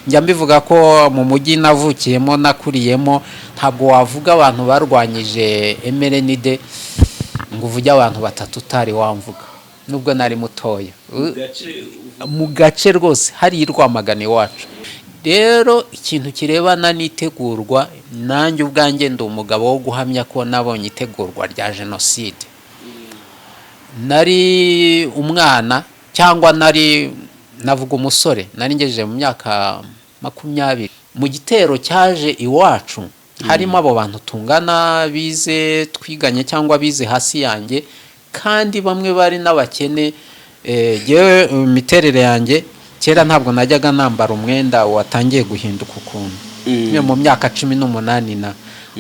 Njya mbivuga ko mu mujyi navukiyemo, nakuriyemo, ntabwo wavuga abantu barwanyije MRND ngo uvuge abantu batatu utari wamvuga, nubwo nari mutoya mu gace rwose hari i Rwamagana iwacu. Rero ikintu kirebana n'itegurwa, nanjye ubwanjye ndi umugabo wo guhamya ko nabonye itegurwa rya jenoside. Nari umwana, cyangwa nari navuga umusore, nari ngejeje mu myaka 20 mu gitero cyaje iwacu. Harimo abo bantu tungana, bize, twiganye cyangwa bize hasi yanjye, kandi bamwe bari n'abakene. Jyewe imiterere yanjye kera ntabwo najyaga nambara umwenda watangiye guhinduka ukuntu. Nyine mu myaka 18 na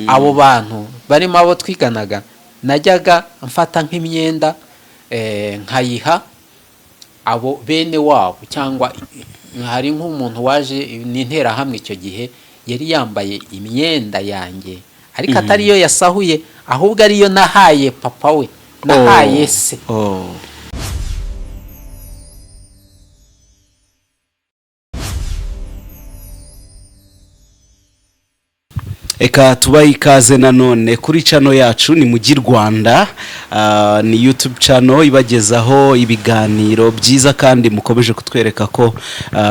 abo bantu barimo abo twiganaga, najyaga mfata nk'imyenda nkayiha abo bene wabo, cyangwa hari nk'umuntu waje n'Interahamwe icyo gihe yari yambaye imyenda yanjye, ariko atari yo yasahuye, ahubwo ariyo nahaye papa we, nahaye se. Oh. Reka tubahe ikaze nanone kuri channel yacu ni Mujyi Rwanda. Ni YouTube channel ibagezaho ibiganiro byiza kandi mukomeje kutwereka ko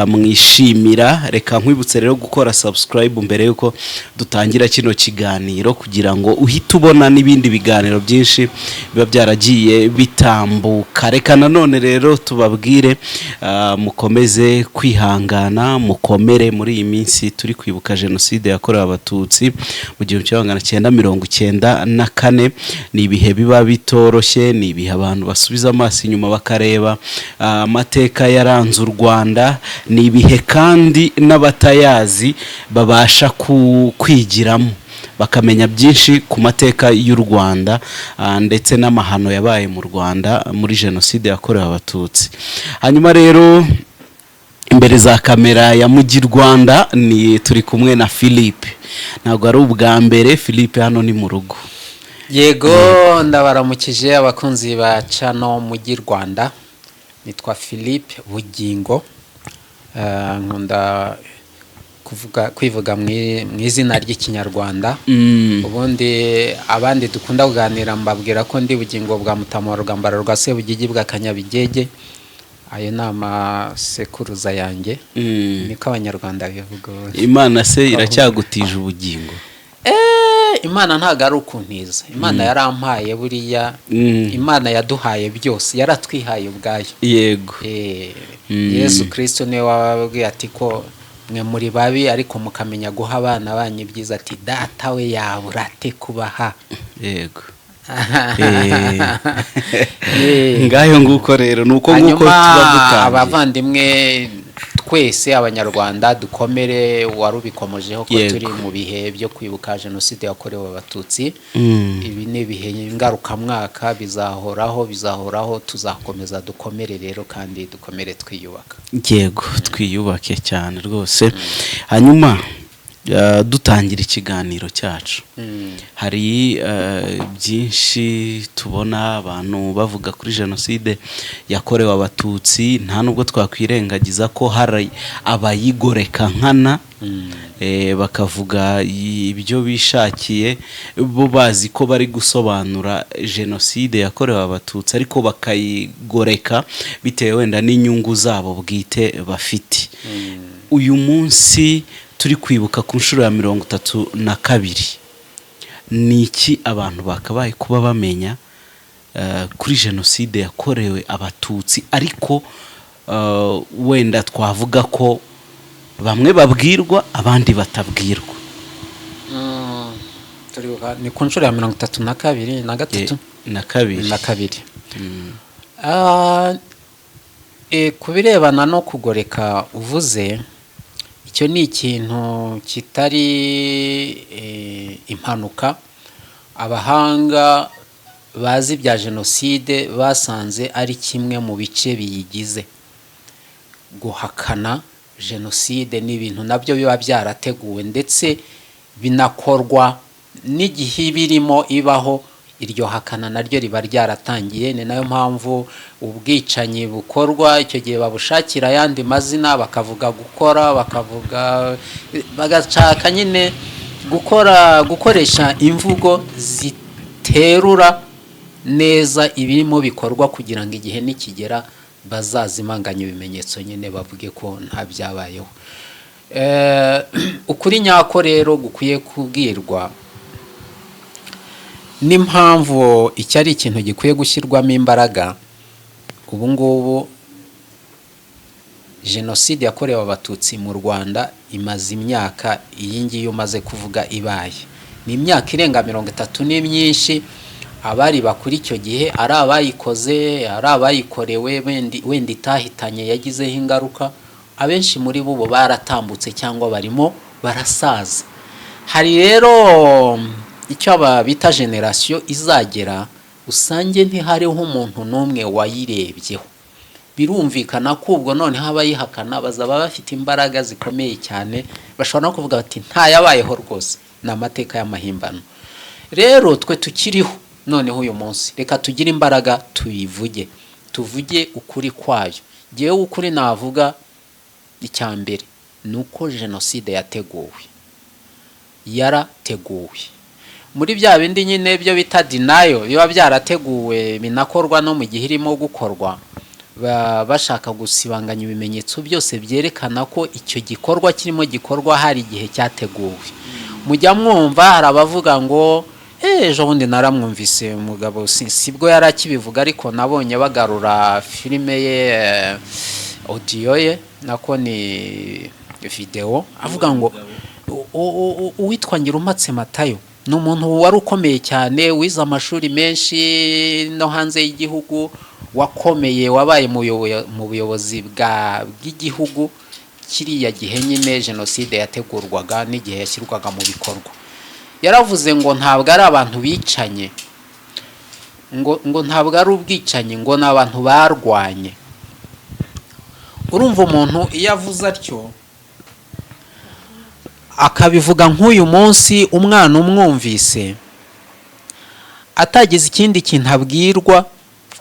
mwishimira. Reka nkwibutse rero gukora subscribe mbere yuko dutangira kino kiganiro, kugira ngo uhite ubona n'ibindi biganiro byinshi biba byaragiye bitambuka. Reka nanone rero tubabwire, mukomeze kwihangana, mukomere muri iyi minsi turi kwibuka jenoside yakorewe Abatutsi mu 1994. Ni ibihe biba bitoroshye, ni ibihe abantu basubiza amaso inyuma bakareba amateka yaranze u Rwanda. Ni ibihe kandi n'abatayazi babasha kwigiramo, bakamenya byinshi ku mateka y'u Rwanda, ndetse n'amahano yabaye mu Rwanda muri jenoside yakorewe Abatutsi. Hanyuma rero imbere za kamera ya Mujyi Rwanda ni turi kumwe na Philippe. Ntabwo ari ubwa mbere Philippe, hano ni mu rugo. Yego, ndabaramukije abakunzi ba channel Mujyi Rwanda. Nitwa Philippe Bugingo. Nkunda kuvuga, kwivuga mu izina ry'Ikinyarwanda. Ubundi abandi dukunda kuganira mbabwira ko ndi Bugingo bwa Mutama wa Rugambara rwa Sebugigi bwa Kanyabigege. Ayo ni amasekuruza yanjye. Niko Abanyarwanda bivuga ubundi. Imana se iracyagutije ubugingo? Imana ntabwo ari ukuntiza, Imana yarampaye buriya. Imana yaduhaye byose, yaratwihaye ubwayo. Yesu Kirisito niwe wababwiye ati ko mwe muri babi ariko mukamenya guha abana banyu ibyiza, ati data we yabura ate kubaha? Ngayo nguko rero, ni uko nguko Hanyuma tuba dutangiye. abavandimwe twese Abanyarwanda dukomere. Wari ubikomojeho ko turi mu bihe byo kwibuka jenoside yakorewe Abatutsi. Ibi ni ibihe ngarukamwaka, bizahoraho, bizahoraho. Tuzakomeza dukomere rero, kandi dukomere twiyubaka. Yego, twiyubake cyane rwose. Hanyuma dutangira ikiganiro cyacu, hari byinshi tubona abantu bavuga kuri jenoside yakorewe Abatutsi. Nta nubwo twakwirengagiza ko hari abayigoreka nkana, bakavuga ibyo bishakiye, bo bazi ko bari gusobanura jenoside yakorewe Abatutsi, ariko bakayigoreka bitewe wenda n'inyungu zabo bwite bafite. Uyu munsi turi kwibuka ku nshuro ya 32, ni iki abantu bakabaye kuba bamenya kuri jenoside yakorewe Abatutsi, ariko wenda twavuga ko bamwe babwirwa abandi batabwirwa? Turibuka ni ku nshuro ya 32 na gatatu? Na kabiri. Na kabiri. Ku birebana no kugoreka uvuze, icyo ni ikintu kitari impanuka. Abahanga bazi ibya jenoside basanze ari kimwe mu bice biyigize. Guhakana jenoside ni ibintu nabyo biba byarateguwe, ndetse binakorwa n'igihe ibirimo ibaho. Iryo hakana naryo riba ryaratangiye. Ni nayo mpamvu ubwicanyi bukorwa icyo gihe babushakira ayandi mazina, bakavuga gukora, bakavuga, bagashaka nyine gukora, gukoresha imvugo ziterura neza ibirimo bikorwa, kugira ngo igihe nikigera bazazimanganye ibimenyetso nyine, bavuge ko nta byabayeho. Ukuri nyako rero gukwiye kubwirwa, n'impamvu iki ari ikintu gikwiye gushyirwamo imbaraga ubu ngubu. Jenoside yakorewe Abatutsi mu Rwanda imaze imyaka iyi ngiyi umaze kuvuga ibaye, ni imyaka irenga 30, ni myinshi. Abari bakuri icyo gihe, ari abayikoze, ari abayikorewe, wenda itahitanye yagizeho ingaruka, abenshi muri bo ubu baratambutse cyangwa barimo barasaza. Hari rero icyo aba bita génération izagera usange ntihariho umuntu n'umwe wayirebyeho. Birumvikana ko ubwo noneho abayihakana bazaba bafite imbaraga zikomeye cyane, bashobora no kuvuga bati: "Ntayabayeho rwose, ni amateka y'amahimbano." Rero twe tukiriho noneho uyu munsi, reka tugire imbaraga tuyivuge, tuvuge ukuri kwayo. Ngewe ukuri navuga, icya mbere ni uko jenoside yateguwe, yarateguwe muri bya bindi nyine byo bita denial, biba byarateguwe binakorwa no mu gihe irimo gukorwa, bashaka gusibanganya ibimenyetso byose byerekana ko icyo gikorwa kirimo gikorwa hari igihe cyateguwe. Mujya mwumva hari abavuga ngo ejo bundi naramwumvise umugabo, sibwo yari akibivuga, ariko nabonye bagarura filime ye, audio ye, nako ni videwo, avuga ngo uwitwa Ngirumpatse Matayo ni umuntu wari ukomeye cyane, wize amashuri menshi no hanze y'igihugu, wakomeye, wabaye mu buyobozi bw'igihugu kiriya gihe nyine jenoside yategurwaga n'igihe yashyirwaga mu bikorwa. Yaravuze ngo ntabwo ari abantu bicanye, ngo ntabwo ari ubwicanyi, ngo ni abantu barwanye. Urumva umuntu iyo avuze atyo, akabivuga nk'uyu munsi, umwana umwumvise atagize ikindi kintu abwirwa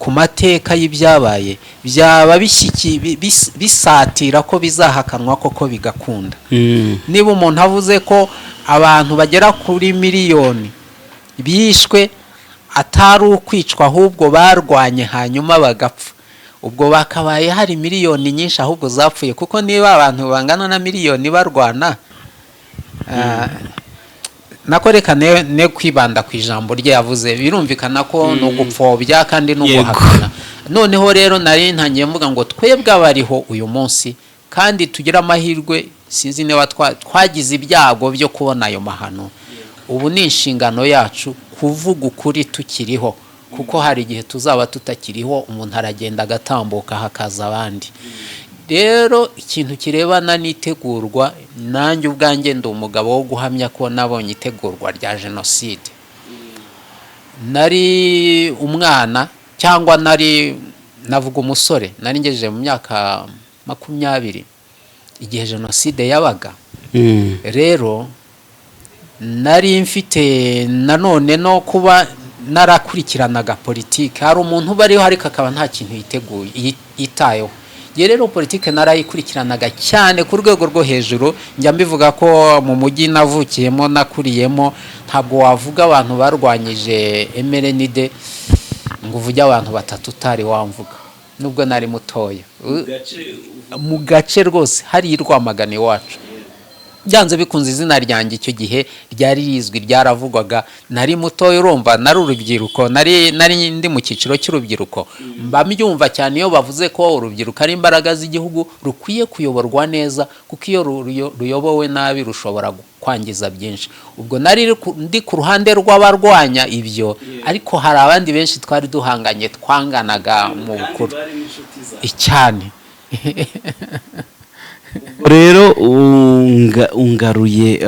ku mateka y'ibyabaye, byaba bisatira ko bizahakanwa koko bigakunda. Niba umuntu avuze ko abantu bagera kuri miliyoni bishwe atari ukwicwa, ahubwo barwanye hanyuma bagapfa, ubwo bakabaye hari miliyoni nyinshi ahubwo zapfuye, kuko niba abantu bangana na miliyoni barwana, nako reka ne kwibanda ku ijambo rye yavuze, birumvikana ko ni ugupfobya kandi ni uguhakana. Noneho rero nari ntangiye mvuga ngo twebwe abariho uyu munsi kandi tugira amahirwe, sinzi niba twagize ibyago byo kubona ayo mahano, ubu ni inshingano yacu kuvuga ukuri tukiriho, kuko hari igihe tuzaba tutakiriho. Umuntu aragenda agatambuka, hakaza abandi. Rero ikintu kirebana n'itegurwa, nanjye ubwanjye ndi umugabo wo guhamya ko nabonye itegurwa rya jenoside. Nari umwana, cyangwa nari navuga umusore, nari ngejeje mu myaka 20 igihe jenoside yabaga. Rero nari mfite nanone no kuba narakurikiranaga politiki. Hari umuntu uba ariho ariko akaba nta kintu yiteguye, yitayeho. Njye rero politiki narayikurikiranaga cyane ku rwego rwo hejuru. Njya mbivuga ko mu mujyi navukiyemo, nakuriyemo, ntabwo wavuga abantu barwanyije MRND ngo uvuge abantu batatu utari wamvuga, nubwo nari mutoya. Mu gace rwose hari i Rwamagana iwacu, byanze bikunze izina ryanjye icyo gihe ryari rizwi, ryaravugwaga. Nari mutoya, urumva nari urubyiruko, nari ndi mu cyiciro cy'urubyiruko. Mba mbyumva cyane iyo bavuze ko urubyiruko ari imbaraga z'igihugu, rukwiye kuyoborwa neza, kuko iyo ruyobowe nabi rushobora kwangiza byinshi. Ubwo nari ndi ku ruhande rw'abarwanya ibyo, ariko hari abandi benshi twari duhanganye, twanganaga mu bukuru cyane. Rero ungaruye,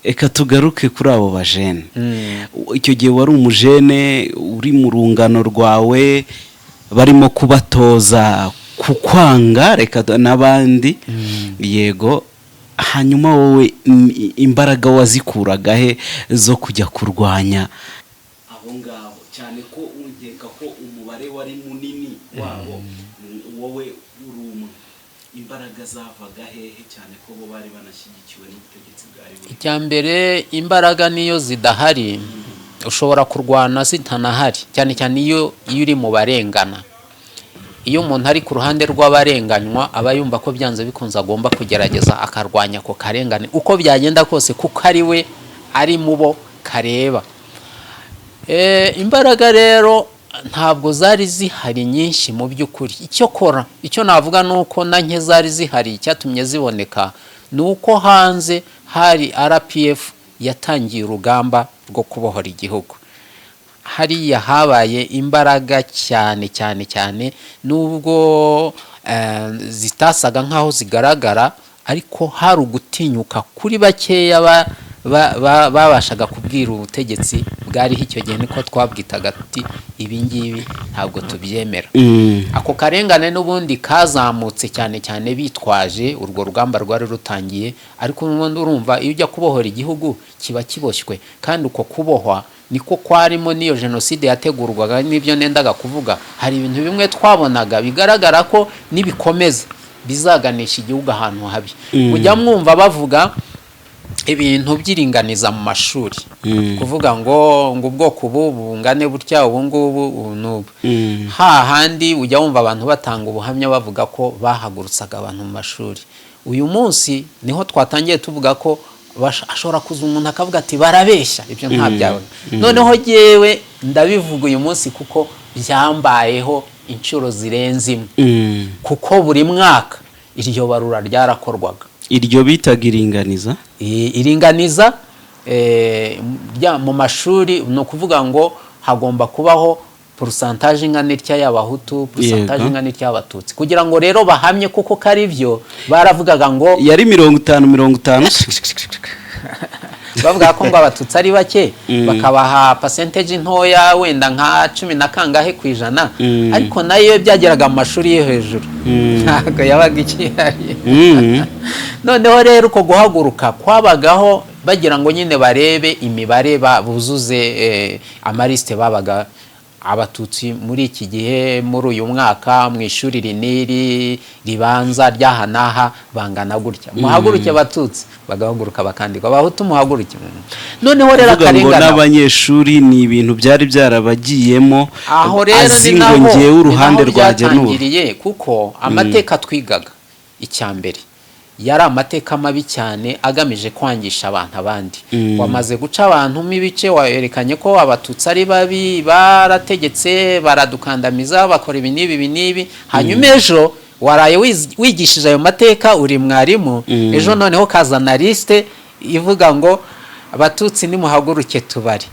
reka tugaruke kuri abo bajene. Icyo gihe wari umujene uri mu rungano rwawe, barimo kubatoza kukwanga, reka n'abandi, yego. Hanyuma wowe imbaraga wazikuraga he zo kujya kurwanya? Cyane ko unkeka ko umubare wari munini wabo, wowe uri umwe, imbaraga zavaga hehe, cyane ko bo bari banashyigikiwe n'ubutegetsi bwari buriho? Icya mbere, imbaraga niyo zidahari ushobora kurwana zitanahari, cyane cyane iyo uri mu barengana. Iyo umuntu ari ku ruhande rw'abarenganywa, aba yumva ko byanze bikunze agomba kugerageza akarwanya ako karengane uko byagenda kose, kuko ari we ari mu bo kareba. Imbaraga rero ntabwo zari zihari nyinshi mu by'ukuri. Icyo kora, icyo navuga ni uko na nke zari zihari, icyatumye ziboneka ni uko hanze hari RPF yatangiye urugamba rwo kubohora igihugu. Hariya habaye imbaraga cyane cyane cyane, nubwo zitasaga nk'aho zigaragara, ariko hari ugutinyuka kuri bakeya babashaga kubwira ubutegetsi bwariho icyo gihe, niko twabwitaga, tuti ibi ngibi ntabwo tubyemera. Ako karengane n'ubundi kazamutse cyane cyane bitwaje urwo rugamba rwari rutangiye. Ariko n'ubundi urumva, iyo ujya kubohora igihugu kiba kiboshywe, kandi uko kubohwa niko kwarimo n'iyo jenoside yategurwaga. N'ibyo nendaga kuvuga, hari ibintu bimwe twabonaga bigaragara ko nibikomeza bizaganisha igihugu ahantu habi. Mujya mwumva bavuga ibintu by'iringaniza mu mashuri, kuvuga ngo ubwoko ubu bungane butya, ubu ngubu, ubu n'ubu. Hahandi ujya wumva abantu batanga ubuhamya bavuga ko bahagurutsaga abantu mu mashuri. Uyu munsi niho twatangiye tuvuga ko ashobora kuza umuntu akavuga ati barabeshya, ibyo nta byawe. Noneho jyewe ndabivuga uyu munsi kuko byambayeho inshuro zirenze imwe, kuko buri mwaka iryo barura ryarakorwaga. Iryo bitaga iringaniza? Iringaniza mu mashuri, ni ukuvuga ngo hagomba kubaho pourcentage ingana itya y'Abahutu, pourcentage ingana itya y'Abatutsi. Kugira ngo rero bahamye kuko ko ari byo, baravugaga ngo Yari 50-50? Bavuga ko ngo Abatutsi ari bake, bakabaha percentage ntoya, wenda nka cumi na kangahe ku ijana. Ariko nayo iyo byageraga mu mashuri yo hejuru ntabwo yabaga ikihari. Noneho rero uko guhaguruka kwabagaho bagira ngo nyine barebe imibare, buzuze amalisite. Babaga Abatutsi muri iki gihe, muri uyu mwaka, mu ishuri iri n'iri ribanza ry'aha n'aha bangana gutya, muhaguruke Abatutsi, bagahaguruka bakandikwa, Abahutu muhaguruke. Noneho rero Kuvuga ngo akarengane n'abanyeshuri ni ibintu byari byarabagiyemo, Aho rero azi ni ngo naho ngewe ni uruhande naho rwanjye ni uru. byatangiriye, kuko amateka twigaga, icya mbere yari amateka mabi cyane agamije kwangisha abantu abandi. Wamaze guca abantu mo ibice, werekanye ko Abatutsi ari babi, barategetse, baradukandamiza, bakora ibi n'ibi, ibi n'ibi. Hanyuma ejo waraye wigishije ayo mateka, uri mwarimu, ejo noneho kazana lisite ivuga ngo Abatutsi nimuhaguruke tubari.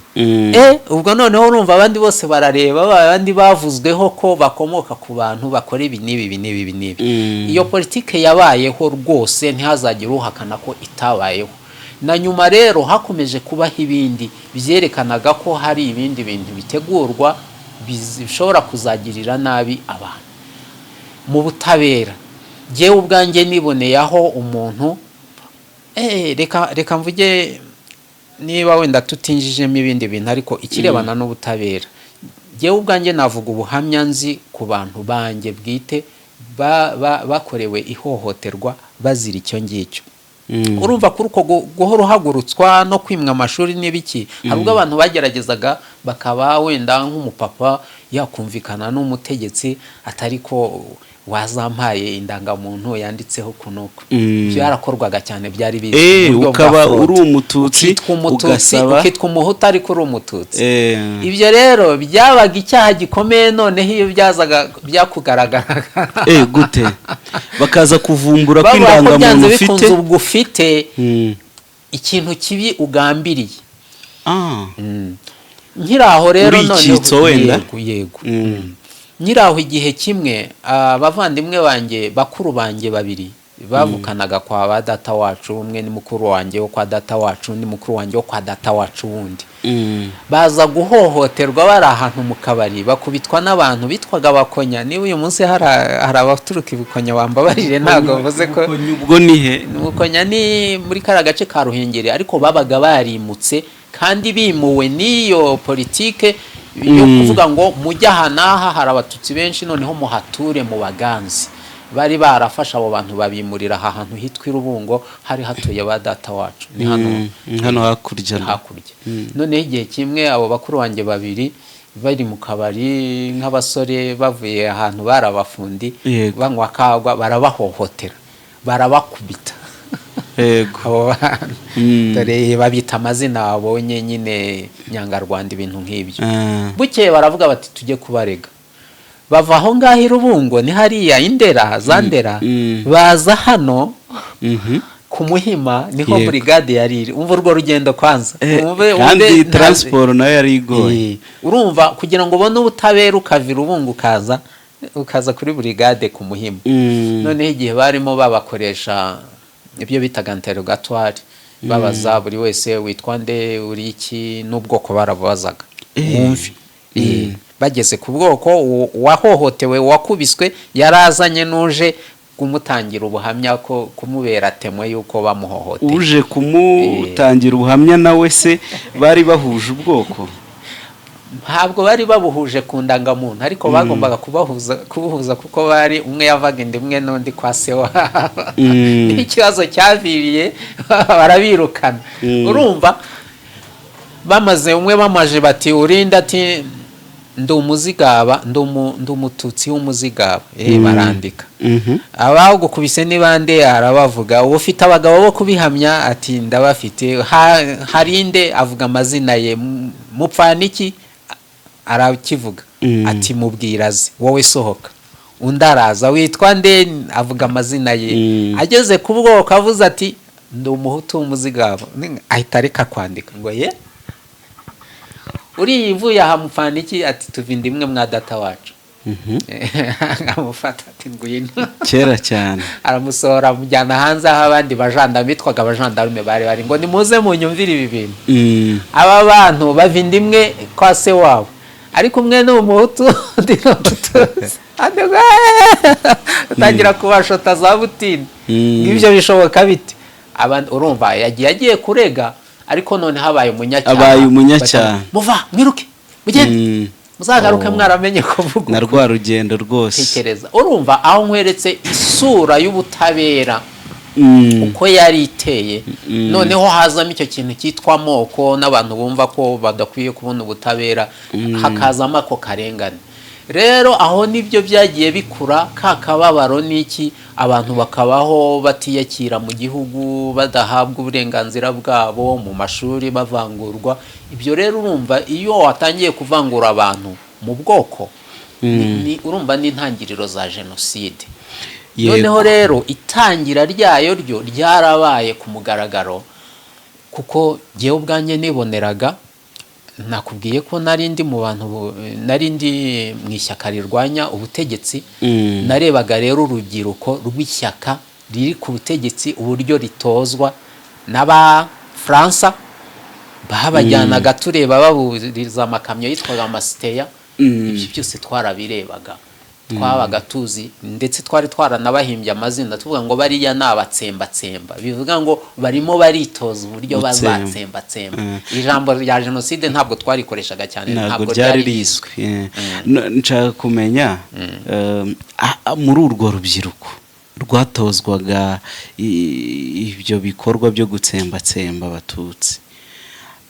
Ubwo noneho urumva abandi bose barareba, abandi bavuzweho ko bakomoka ku bantu bakora ibi n'ibi, ibi n'ibi, ibi n'ibi. Iyo politike yabayeho rwose, ntihazagire uhakana ko itabayeho. Na nyuma rero hakomeje kubaho ibindi byerekanaga ko hari ibindi bintu bitegurwa bishobora kuzagirira nabi abantu. Mu butabera, jyewe ubwanjye niboneye aho umuntu, reka mvuge, niba wenda tutinjijemo ibindi bintu, ariko ikirebana n'ubutabera, jyewe ubwanjye navuga ubuhamya nzi ku bantu banjye bwite bakorewe ihohoterwa bazira icyo ngicyo. Urumva, kuri uko guhora uhagurutswa no kwimwa amashuri n'ibiki, hari ubwo abantu bageragezaga bakaba wenda nk'umupapa yakumvikana n'umutegetsi, atari ko wazampaye indangamuntu yanditseho kunuko. Byarakorwaga cyane, byari bizwi mu buryo bwa Ukaba fraud. uri Umututsi, Ukitwa Umututsi, ugasaba ukitwa Umuhutu ariko uri Umututsi. Ibyo rero byabaga icyaha gikomeye. Noneho iyo byazaga byakugaragaraga, Gute bakaza kuvumbura ko bavuga ko indangamuntu byanze ufite bikunze ubwo ufite ikintu kibi ugambiriye. Nkiri aho rero Uri icyitso wenda? Yego. Nkiri aho, igihe kimwe abavandimwe banjye, bakuru banjye babiri bavukanaga kwa ba data wacu, umwe ni mukuru wanjye wo kwa data wacu, undi mukuru wanjye wo kwa data wacu wundi, baza guhohoterwa bari ahantu mu kabari, bakubitwa n'abantu bitwaga Abakonya. Niba uyu munsi hari abaturuka Ibukonya bambabarire, ntabwo bavuze ko Ubwo ni he? Bukonya ni muri kariya gace ka Ruhengeri, ariko babaga barimutse kandi bimuwe n'iyo politike. yo kuvuga ngo mujye aha n'aha hari Abatutsi benshi, noneho muhature mu baganzi. Bari barafashe abo bantu babimurira aha hantu hitwa i Rubungo, hari hatuye ba data wacu, ni hano. Hano hakurya. Hakurya. Noneho igihe kimwe abo bakuru banjye babiri bari mu kabari nk'abasore bavuye ahantu bari abafundi, banywa kagwa, barabahohotera, barabakubita. Abo bantu, dore babita amazina babonye nyine, nyangarwanda, ibintu nk'ibyo. Bukeye baravuga bati: "Tujye kubarega." Bava aho ngaho i Rubungo, ni hariya Indera za Ndera, baza hano ku Muhima, niho burigade yari iri. Umva urwo rugendo kwanza. Kandi transport nayo yari igoye. Urumva kugira ngo ubone ubutabera ukava i Rubungo ukaza kuri burigade ku Muhima. Noneho igihe barimo babakoresha ibyo bitaga interrogatoire, babaza buri wese: "Witwa nde? Uri iki?" N'ubwoko barabazaga. Wumve. Bageze ku bwoko, uwahohotewe, uwakubiswe, yarazanye n'uje kumutangira ubuhamya, ko kumubera témoin y'uko bamuhohoteye. Uje kumutangira ubuhamya nawe se bari bahuje ubwoko? Ntabwo bari babuhuje ku ndangamuntu, ariko bagombaga kubuhuza kuko bari umwe yavaga inda imwe n'undi kwa se wabo. N'ikibazo cyaviriye barabirukana. Urumva bamaze umwe bamaje bati: "Urinde?" Ati: "Ndi umuzigaba, ndi Umututsi w'umuzigaba." Barandika. "Abagukubise ni bande?" Arabavuga. "Uba ufite abagabo bo kubihamya?" Ati: "Ndabafite." "Harinde?" Avuga amazina ye. "Mupfana iki?" Arakivuga. Ati: "Mubwiraze, wowe sohoka." Undi araza: "Witwa nde?" Avuga amazina ye. Ageze ku bwoko avuze ati: "Ndi Umuhutu w'umuzigaba." Ahita areka kwandika ngo: "Ye, uriya ivuye aha mupfana iki?" Ati: "Tuva inda imwe mwa data wacu." Amufata ati: "Ngwino." Kera cyane. Aramusohora, amujyana hanze aho abandi bajandarume, bitwaga abajandarume, bari ngo: "Nimuze munyumvire ibi bintu. Aba bantu bava inda imwe kwa se wabo, ariko umwe ni Umuhutu, undi ni Umututsi." Andi ngo: "Eeeh!" Utangira kubashota za butini. Ibyo bishoboka bite? Urumva yagiye agiye kurega, ariko none habaye umunyacyaha. Abaye umunyacyaha. "Muva mwiruke mugende, muzagaruke mwaramenye kuvuga." Na rwa rugendo rwose. Tekereza, urumva aho nkweretse isura y'ubutabera uko yari iteye. Noneho hazamo icyo kintu cyitwa amoko n'abantu bumva ko badakwiye kubona ubutabera, hakazamo ako karengane. Rero aho nibyo byagiye bikura ka kababaro n'iki, abantu bakabaho batiyakira mu gihugu, badahabwa uburenganzira bwabo mu mashuri, bavangurwa. Ibyo rero urumva iyo watangiye kuvangura abantu mu bwoko, urumva ni intangiriro za jenoside. Noneho rero itangira ryayo ryo ryarabaye ku mugaragaro, kuko jyewe ubwanjye niboneraga. Nakubwiye ko nari ndi mu bantu nari ndi mu ishyaka rirwanya ubutegetsi. Narebaga rero urubyiruko rw'ishyaka riri ku butegetsi uburyo ritozwa n'Abafaransa, babajyanaga tureba baburiza amakamyo yitwaga amasiteya. Ibyo byose twarabirebaga, twabaga tuzi, ndetse twari twaranabahimbye amazina, tuvuga ngo bariya ni abatsembatsemba, bivuga ngo barimo baritoza uburyo Gutsemba. bazatsembatsemba. Ijambo rya jenoside ntabwo twarikoreshaga cyane. Ntabwo ryari rizwi. Nshaka kumenya muri urwo rubyiruko rwatozwaga ibyo bikorwa byo gutsembatsemba Abatutsi,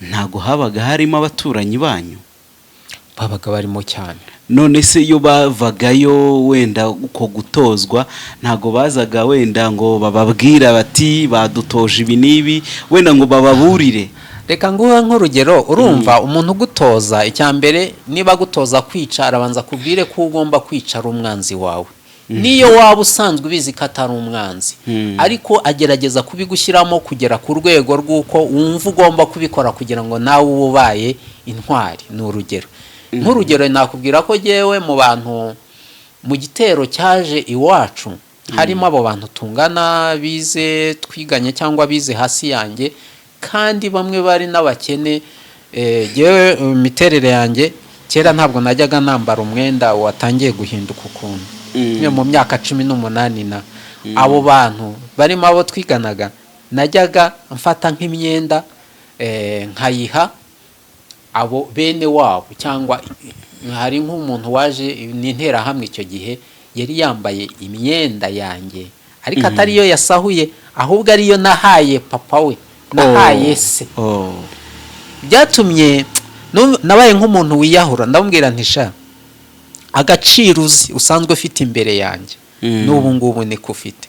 ntabwo habaga harimo abaturanyi banyu? Babaga barimo cyane. None se iyo bavagayo wenda uko gutozwa, ntabwo bazaga wenda ngo bababwira bati: "Badutoje ibi n'ibi," wenda ngo bababurire? Reka nguhe nk'urugero. Urumva umuntu ugutoza, icya mbere niba agutoza kwica, arabanza akubwire ko ugomba kwica ari umwanzi wawe, niyo waba usanzwe ubizi ko atari umwanzi, ariko agerageza kubigushyiramo kugera ku rwego rw'uko wumva ugomba kubikora kugira ngo nawe ube ubaye intwari. Ni urugero, nk'urugero nakubwira ko jyewe mu bantu mu gitero cyaje iwacu harimo abo bantu tungana bize, twiganye cyangwa bize hasi yanjye, kandi bamwe bari n'abakene. Jyewe imiterere yanjye kera ntabwo najyaga nambara umwenda watangiye guhinduka ukuntu. Niyo mu myaka 18 na abo bantu barimo abo twiganaga, najyaga mfata nk'imyenda nkayiha Abo bene wabo, cyangwa hari nk'umuntu waje, ni Interahamwe, icyo gihe yari yambaye imyenda yanjye, ariko atari yo yasahuye, ahubwo ariyo nahaye papa we, nahaye se. Byatumye nabaye nk'umuntu wiyahura. Ndamubwira nti: "Sha, agaciro uzi usanzwe ufite imbere yanjye, n'ubu ngubu niko ufite."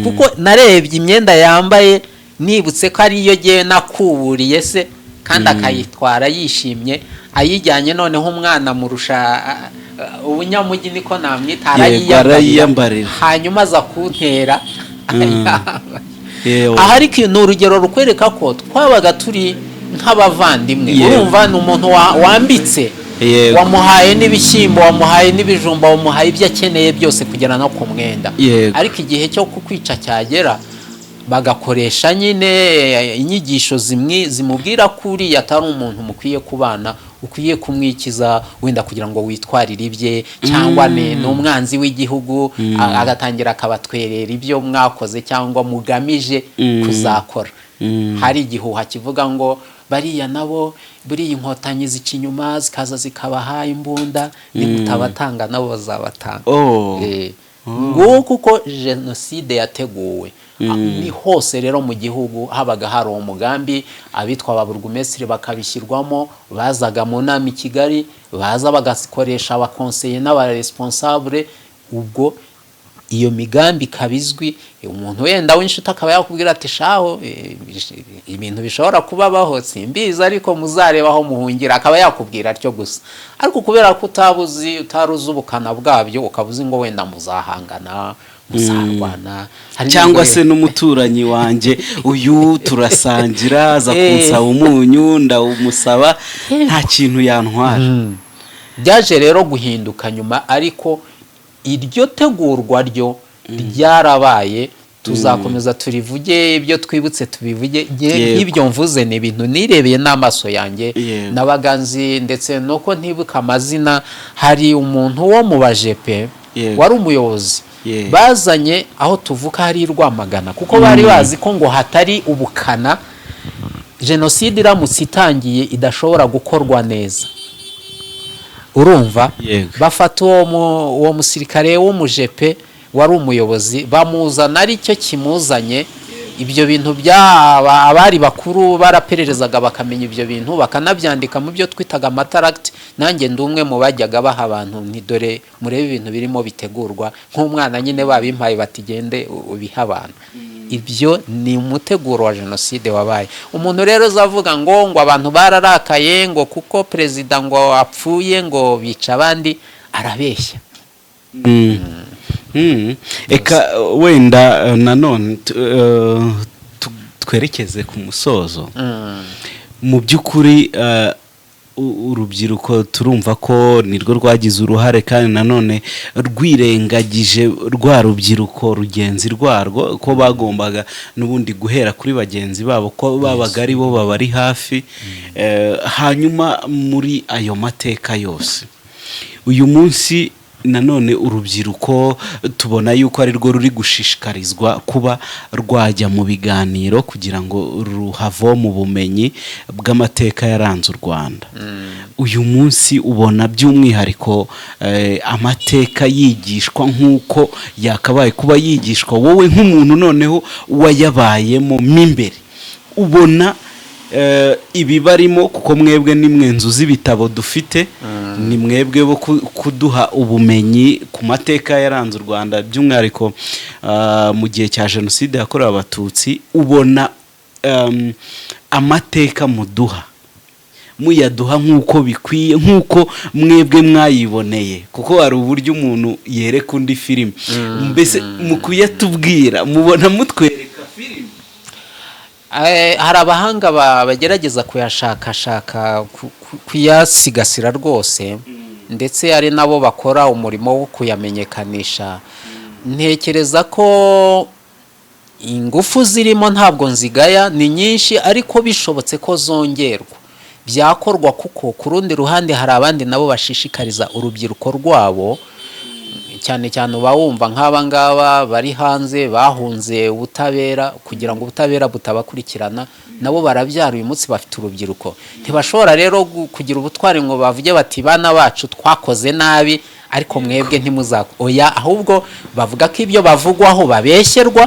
Kuko narebye imyenda yambaye, nibutse ko ariyo ngewe nakuburiye se, kandi akayitwara yishimye, ayijyanye. Noneho umwana murusha ubunyamujyi, niko namwita, arayiyambarira. Hanyuma aza kuntera ayambaye. Yewe. Aha ariko ni urugero rukwereka ko twabaga turi nk'abavandimwe. Urumva ni umuntu wambitse, wamuhaye n'ibishyimbo, wamuhaye n'ibijumba, wamuhaye ibyo akeneye byose kugera no ku mwenda, ariko igihe cyo kukwica cyagera, bagakoresha nyine inyigisho zimwe zimubwira ko uriya atari umuntu mukwiye kubana, ukwiye kumwikiza wenda kugira ngo witwarire ibye, cyangwa ni umwanzi w'igihugu, agatangira akabatwerera ibyo mwakoze cyangwa mugamije kuzakora. Hari igihuha kivuga ngo bariya nabo buriya Inkotanyi zica inyuma, zikaza zikabaha imbunda, nimutabatanga nabo bazabatanga. Nguko uko jenoside yateguwe. Ni hose rero mu gihugu habaga hari umugambi, abitwa ba burugumesitiri bakabishyirwamo, bazaga mu nama i Kigali, baza bagakoresha abakonseye n'abaresponsable. Ubwo iyo migambi ikaba izwi. Umuntu wenda w'inshuti akaba yakubwira ati: "Shaho, ibintu bishobora kubabaho simbizi, ariko muzareba aho muhungira." Akaba yakubwira atyo gusa, ariko kubera ko utabuzi, utari uzi ubukana bwabyo, ukaba uzi ngo wenda muzahangana, muzarwana. Hari Cyangwa n'ubwo se n'umuturanyi wanjye uyu turasangira, aza kunsaba umunyu, ndawumusaba, nta kintu yantwara. Byaje rero guhinduka nyuma, ariko iryo tegurwa ryo ryarabaye. Tuzakomeza turivuge, ibyo twibutse tubivuge. Nk'ibyo mvuze ni ibintu nirebeye n'amaso yanjye. Nabaga nzi, ndetse nuko ntibuka amazina, hari umuntu wo mu bajepe wari umuyobozi bazanye aho tuvuka, hari i Rwamagana, kuko bari bazi ko ngo hatari ubukana, jenoside iramutse itangiye idashobora gukorwa neza, urumva? Yego. Bafata uwo musirikare w'umujepe wari umuyobozi, bamuzana aricyo kimuzanye. Ibyo bintu byaba abari bakuru barapererezaga, bakamenya ibyo bintu, bakanabyandika mu byo twitaga amataragiti. Nanjye ndi umwe mu bajyaga baha abantu nti: "Dore murebe ibintu birimo bitegurwa." Nk'umwana nyine babimpaye, bati: "Gende ubihe abantu." Ibyo ni umuteguro wa jenoside wabaye. Umuntu rero uzavuga ngo abantu bararakaye, ngo kuko perezida ngo apfuye, ngo bica abandi, arabeshya. Eka wenda nanone twerekeze ku musozo. Mu by'ukuri urubyiruko turumva ko nirwo rwagize uruhare, kandi nanone rwirengagije rwa rubyiruko rugenzi rwarwo, ko bagombaga n'ubundi guhera kuri bagenzi babo, ko babaga ari bo babari hafi. Hanyuma muri ayo mateka yose, uyu munsi nanone urubyiruko tubona yuko ari rwo ruri gushishikarizwa kuba rwajya mu biganiro kugira ngo ruhavome ubumenyi bw'amateka yaranze u Rwanda. Uyu munsi ubona by'umwihariko amateka yigishwa nk'uko yakabaye kuba yigishwa? Wowe nk'umuntu noneho wayabayemo mo imbere, ubona ibibarimo, kuko mwebwe ni mwe nzu z'ibitabo dufite, ni mwebwe bo kuduha ubumenyi ku mateka yaranze u Rwanda, by'umwihariko mu gihe cya jenoside yakorewe Abatutsi, ubona amateka muduha muyaduha nk'uko bikwiye, nk'uko mwebwe mwayiboneye? Kuko hari uburyo umuntu yereka undi filime. Mbese mu kuyatubwira, mubona mutwereka filime? Hari abahanga bagerageza kuyashakashaka, kuyasigasira rwose, ndetse hari nabo bakora umurimo wo kuyamenyekanisha. Ntekereza ko ingufu zirimo, ntabwo nzigaya, ni nyinshi, ariko bishobotse ko zongerwa byakorwa, kuko ku rundi ruhande hari abandi nabo bashishikariza urubyiruko rwabo. Cyane cyane uba wumva nk'aba ngaba bari hanze bahunze ubutabera, kugira ngo ubutabera butabakurikirana, nabo barabyara, uyu munsi bafite urubyiruko. Ntibashobora rero kugira ubutwari ngo bavuge bati: "Bana bacu, twakoze nabi, ariko mwebwe ntimuzako." Oya, ahubwo bavuga ko ibyo bavugwaho babeshyerwa,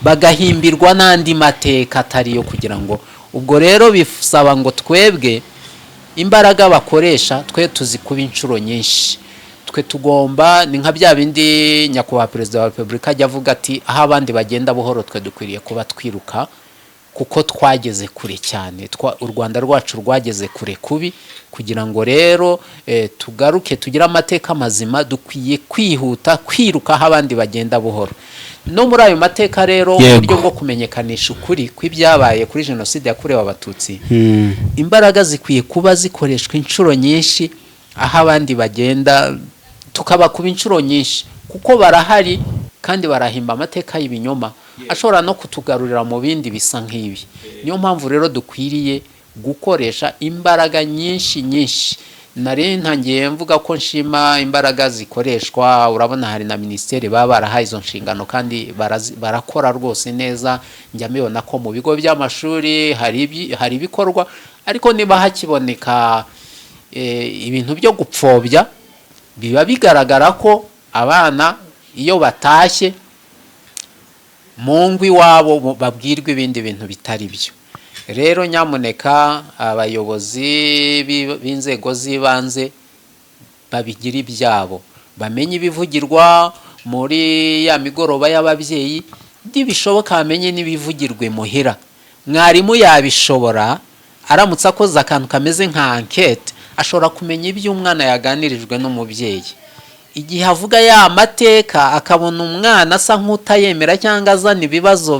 bagahimbirwa n'andi mateka atari yo. Kugira ngo ubwo rero bisaba ngo twebwe imbaraga bakoresha twe tuzikuba inshuro nyinshi. Twe tugomba, ni nka bya bindi Nyakubahwa Perezida wa Repubulika ajya avuga ati: "Aho abandi bagenda buhoro, twe dukwiriye kuba twiruka," kuko twageze kure cyane. U Rwanda rwacu rwageze kure kubi. Kugira ngo rero tugaruke tugire amateka mazima, dukwiye kwihuta, kwiruka aho abandi bagenda buhoro. No muri ayo mateka rero, uburyo bwo kumenyekanisha ukuri kw'ibyabaye kuri Jenoside yakorewe Abatutsi, imbaraga zikwiye kuba zikoreshwa inshuro nyinshi. Aho abandi bagenda, tukabakuba inshuro nyinshi, kuko barahari kandi barahimba amateka y'ibinyoma ashobora no kutugarurira mu bindi bisa nk'ibi. Niyo mpamvu rero dukwiriye gukoresha imbaraga nyinshi nyinshi. Nari ntangiye mvuga ko nshima imbaraga zikoreshwa. Urabona hari na minisiteri baba barahaye izo nshingano, kandi barakora rwose neza. Njya mbibona ko mu bigo by'amashuri hari ibikorwa, ariko niba hakiboneka ibintu byo gupfobya, biba bigaragara ko abana iyo batashye mu ngo iwabo babwirwa ibindi bintu bitari byo. Rero nyamuneka abayobozi b'inzego z'ibanze babigira ibyabo, bamenye ibivugirwa muri ya migoroba y'ababyeyi, nibishoboka bamenye n'ibivugirwa imuhira. Mwarimu yabishobora, aramutse akoze akantu kameze nka enquête, ashobora kumenya ibyo umwana yaganirijwe n'umubyeyi. Igihe avuga ya mateka, akabona umwana asa nk'utayemera cyangwa azana ibibazo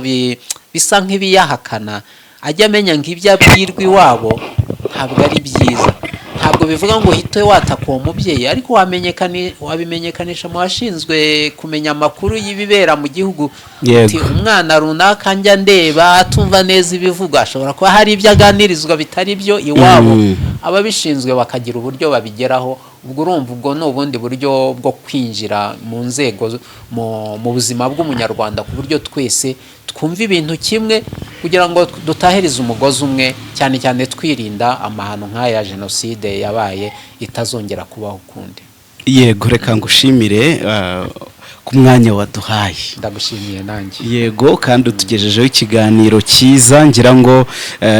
bisa nk'ibiyahakana, ajya amenya ngo ibyo abwirwa iwabo ntabwo ari byiza. Ntabwo bivuga ngo uhite wataka uwo mubyeyi, ariko wabimenyekanisha mu bashinzwe kumenya amakuru y'ibibera mu gihugu, uti: "Umwana runaka njya ndeba atumva neza ibivugwa, ashobora kuba hari ibyo aganirizwa bitari byo iwabo." Ababishinzwe bakagira uburyo babigeraho. Ubwo urumva, ubwo ni ubundi buryo bwo kwinjira mu nzego, mu buzima bw'Umunyarwanda, ku buryo twese twumva ibintu kimwe, kugira ngo dutahirize umugozi umwe, cyane cyane twirinda amahano nk'aya jenoside yabaye itazongera kubaho ukundi. Yego, reka ngushimire ku mwanya waduhaye. Ndagushimiye nanjye. Yego, kandi utugejejeho ikiganiro cyiza. Ngira ngo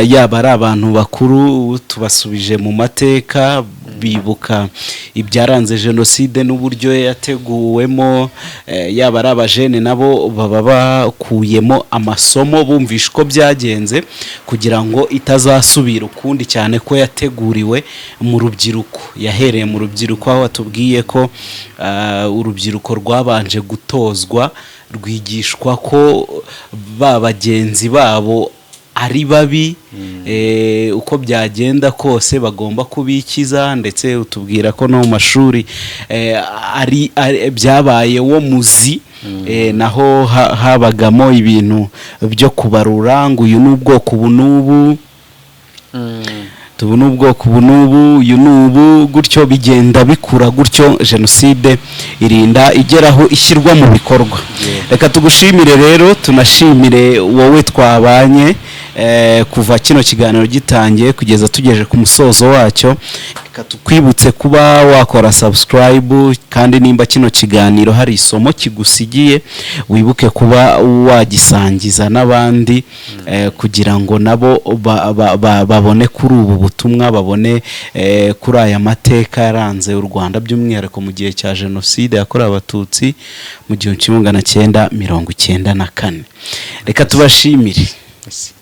yaba ari abantu bakuru, tubasubije mu mateka, bibuka ibyaranze jenoside n'uburyo yateguwemo, yaba ari abajene nabo baba bakuyemo amasomo, bumvisha uko byagenze kugira ngo itazasubira ukundi, cyane ko yateguriwe mu rubyiruko, yahereye mu rubyiruko, aho watubwiye ko urubyiruko rwabanje gutozwa, rwigishwa ko ba bagenzi babo ari babi, uko byagenda kose bagomba kubikiza. Ndetse utubwira ko no mu mashuri ari byabaye wo muzi, naho habagamo ibintu byo kubarura ngo uyu ni ubwoko ubu n'ubu, tubu ni ubwoko ubu n'ubu, uyu ni ubu, gutyo bigenda bikura gutyo, jenoside irinda igeraho ishyirwa mu bikorwa. Reka tugushimire rero, tunashimire wowe twabanye kuva kino kiganiro gitangiye kugeza tugejeje ku musozo wacyo. Reka tukwibutse kuba wakora subscribe, kandi nimba kino kiganiro hari isomo kigusigiye, wibuke kuba wagisangiza n'abandi, kugira ngo nabo babone kuri ubu butumwa, babone kuri aya mateka yaranze u Rwanda, by'umwihariko mu gihe cya Jenoside yakorewe Abatutsi mu 1994. Reka tubashimire. Merci.